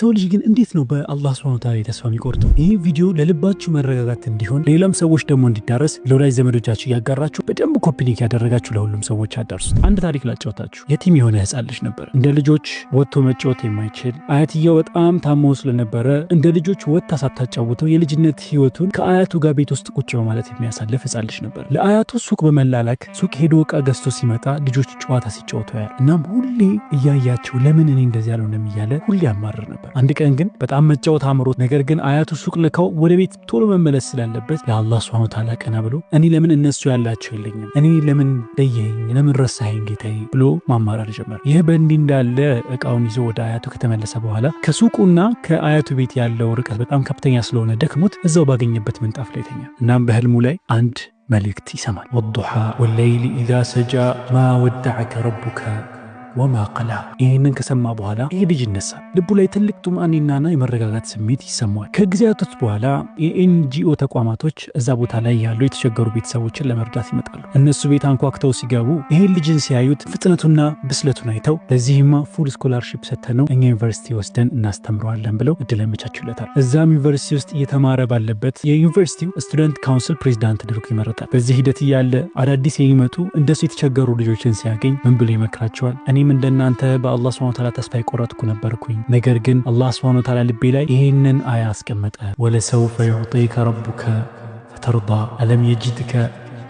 ሰው ልጅ ግን እንዴት ነው በአላህ ሱብሃነሁ ወተዓላ ተስፋ የሚቆርጠው? ይህ ቪዲዮ ለልባችሁ መረጋጋት እንዲሆን፣ ሌላም ሰዎች ደግሞ እንዲዳረስ ለወዳጅ ዘመዶቻችሁ እያጋራችሁ፣ በደንብ copy link ያደረጋችሁ ለሁሉም ሰዎች አዳርሱት። አንድ ታሪክ ላጫውታችሁ። የቲም የሆነ ህፃን ልጅ ነበር። እንደ ልጆች ወጥቶ መጫወት የማይችል፣ አያትየው በጣም ታሞ ስለነበረ እንደ ልጆች ወጥታ ሳታጫውተው የልጅነት ህይወቱን ከአያቱ ጋር ቤት ውስጥ ቁጭ በማለት የሚያሳልፍ ህፃን ልጅ ነበር። ለአያቱ ሱቅ በመላላክ ሱቅ ሄዶ እቃ ገዝቶ ሲመጣ ልጆች ጨዋታ ሲጫወቱ ያያል። እናም ሁሌ እያያቸው ለምን እኔ እንደዚህ አልሆነም እያለ ሁሌ ያማርር ነበር። አንድ ቀን ግን በጣም መጫወት አምሮት፣ ነገር ግን አያቱ ሱቅ ልከው ወደ ቤት ቶሎ መመለስ ስላለበት ለአላህ ሱብሃነሁ ወተዓላ ቀና ብሎ እኔ ለምን እነሱ ያላቸው የለኝም፣ እኔ ለምን ለየኸኝ፣ ለምን ረሳኸኝ ጌታዬ ብሎ ማማረር ጀመረ። ይህ በእንዲህ እንዳለ እቃውን ይዞ ወደ አያቱ ከተመለሰ በኋላ ከሱቁና ከአያቱ ቤት ያለው ርቀት በጣም ከፍተኛ ስለሆነ ደክሞት እዛው ባገኘበት ምንጣፍ ላይ ተኛ። እናም በህልሙ ላይ አንድ መልእክት ይሰማል። والضحى والليل إذا سجى ما ودعك ربك وما قلى። ይህንን ከሰማ በኋላ ይህ ልጅ ይነሳል። ልቡ ላይ ትልቅ ጡማኒናና የመረጋጋት ስሜት ይሰማዋል። ከጊዜያቶች በኋላ የ NGO ተቋማቶች እዛ ቦታ ላይ ያሉ የተቸገሩ ቤተሰቦችን ለመርዳት ይመጣሉ። እነሱ ቤት አንኳኩተው ሲገቡ ይህን ልጅን ሲያዩት ፍጥነቱና ብስለቱን አይተው ለዚህማ full scholarship ሰተነው እኛ ዩኒቨርሲቲ ወስደን እናስተምረዋለን ብለው እድል ያመቻቹለታል። እዛም ዩኒቨርሲቲ ውስጥ እየተማረ ባለበት የዩኒቨርሲቲው student council ፕሬዚዳንት ተደርጎ ይመረጣል። በዚህ ሂደት እያለ አዳዲስ የሚመጡ እንደሱ የተቸገሩ ልጆችን ሲያገኝ ምን ብሎ ይመክራቸዋል? እኔም እንደናንተ በአላህ ሱብሃነሁ ወተዓላ ተስፋ የቆረጥኩ ነበርኩኝ። ነገር ግን አላህ ሱብሃነሁ ወተዓላ ልቤ ላይ ይህንን አያ አስቀመጠ። ولسوف يعطيك ربك فترضى ألم يجدك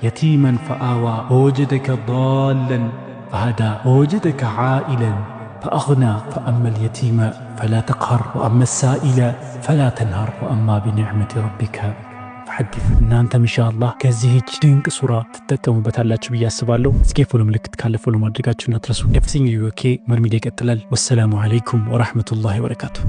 يتيما فآوى ووجدك ضالا فهدى ووجدك عائلا فأغنى فأما اليتيم فلا تقهر وأما السائل فلا تنهر وأما بنعمة ربك فحدث። እናንተም ኢንሻአላህ ከዚህች ድንቅ ሱራ ትጠቀሙበታላችሁ ብዬ አስባለሁ። እስኪ follow ምልክት ካለ follow ማድረጋችሁን አትረሱ። ኤፍሲንግ ዩኬ መርሚድ ይቀጥላል። والسلام عليكم ورحمة الله وبركاته።